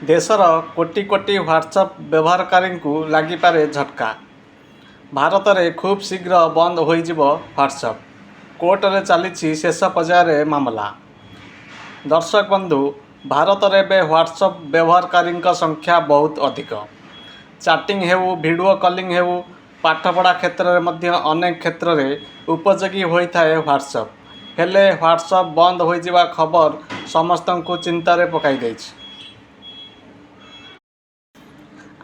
ଦେଶର କୋଟି କୋଟି ହ୍ୱାଟ୍ସଆପ୍ ବ୍ୟବହାରକାରୀଙ୍କୁ ଲାଗିପାରେ ଝଟକା। ଭାରତରେ ଖୁବ୍ ଶୀଘ୍ର ବନ୍ଦ ହୋଇଯିବ ହ୍ୱାଟ୍ସଆପ୍। କୋର୍ଟରେ ଚାଲିଛି ଶେଷ ପର୍ଯ୍ୟାୟରେ ମାମଲା। ଦର୍ଶକ ବନ୍ଧୁ, ଭାରତରେ ଏବେ ହ୍ୱାଟ୍ସଆପ୍ ବ୍ୟବହାରକାରୀଙ୍କ ସଂଖ୍ୟା ବହୁତ ଅଧିକ। ଚାଟିଂ ହେଉ, ଭିଡିଓ କଲିଂ ହେଉ, ପାଠପଢ଼ା କ୍ଷେତ୍ରରେ ମଧ୍ୟ ଅନେକ କ୍ଷେତ୍ରରେ ଉପଯୋଗୀ ହୋଇଥାଏ ହ୍ୱାଟ୍ସଆପ୍। ହେଲେ ହ୍ୱାଟ୍ସଆପ୍ ବନ୍ଦ ହୋଇଯିବା ଖବର ସମସ୍ତଙ୍କୁ ଚିନ୍ତାରେ ପକାଇଦେଇଛି।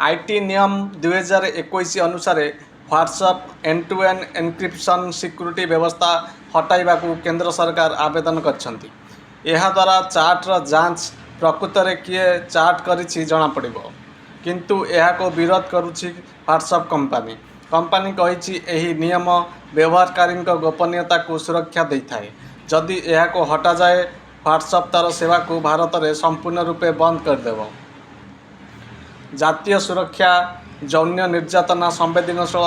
IT ନିୟମ 2021 ଅନୁସାରେ WhatsApp end to end encryption security ବ୍ୟବସ୍ଥା ହଟାଇବାକୁ କେନ୍ଦ୍ର ସରକାର ଆବେଦନ କରିଛନ୍ତି। ଏହାଦ୍ୱାରା ଚାଟ୍ର ଯାଞ୍ଚ ପ୍ରକୃତରେ କିଏ ଚାଟ୍ କରିଛି ଜଣାପଡ଼ିବ। କିନ୍ତୁ ଏହାକୁ ବିରୋଧ କରୁଛି ହ୍ୱାଟ୍ସଆପ୍ କମ୍ପାନୀ। କମ୍ପାନୀ କହିଛି, ଏହି ନିୟମ ବ୍ୟବହାରକାରୀଙ୍କ ଗୋପନୀୟତାକୁ ସୁରକ୍ଷା ଦେଇଥାଏ। ଯଦି ଏହାକୁ ହଟାଯାଏ, ହ୍ୱାଟ୍ସଆପ୍ ତାର ସେବାକୁ ଭାରତରେ ସମ୍ପୂର୍ଣ୍ଣ ରୂପେ ବନ୍ଦ କରିଦେବ। ଜାତୀୟ ସୁରକ୍ଷା, ଯୌନ ନିର୍ଯାତନା, ସମ୍ବେଦନଶୀଳ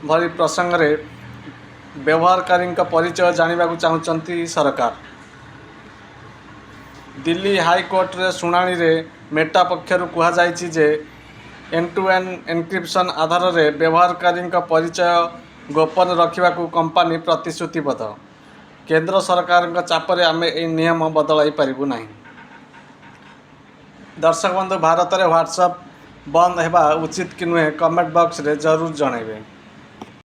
ଭଳି ପ୍ରସଙ୍ଗରେ ବ୍ୟବହାରକାରୀଙ୍କ ପରିଚୟ ଜାଣିବାକୁ ଚାହୁଁଛନ୍ତି ସରକାର। ଦିଲ୍ଲୀ ହାଇକୋର୍ଟରେ ଶୁଣାଣିରେ ମେଟା ପକ୍ଷରୁ କୁହାଯାଇଛି ଯେ, ଏଣ୍ଡ-ଟୁ-ଏଣ୍ଡ ଏନକ୍ରିପସନ୍ ଆଧାରରେ ବ୍ୟବହାରକାରୀଙ୍କ ପରିଚୟ ଗୋପନ ରଖିବାକୁ କମ୍ପାନୀ ପ୍ରତିଶ୍ରୁତିବଦ୍ଧ। କେନ୍ଦ୍ର ସରକାରଙ୍କ ଚାପରେ ଆମେ ଏହି ନିୟମ ବଦଳାଇ ପାରିବୁ ନାହିଁ। ଦର୍ଶକ ବନ୍ଧୁ, ଭାରତରେ ହ୍ୱାଟ୍ସଆପ୍ ବନ୍ଦ ହେବା ଉଚିତ କି ନୁହେଁ, କମେଣ୍ଟ ବକ୍ସରେ ଜରୁର ଜଣାଇବେ।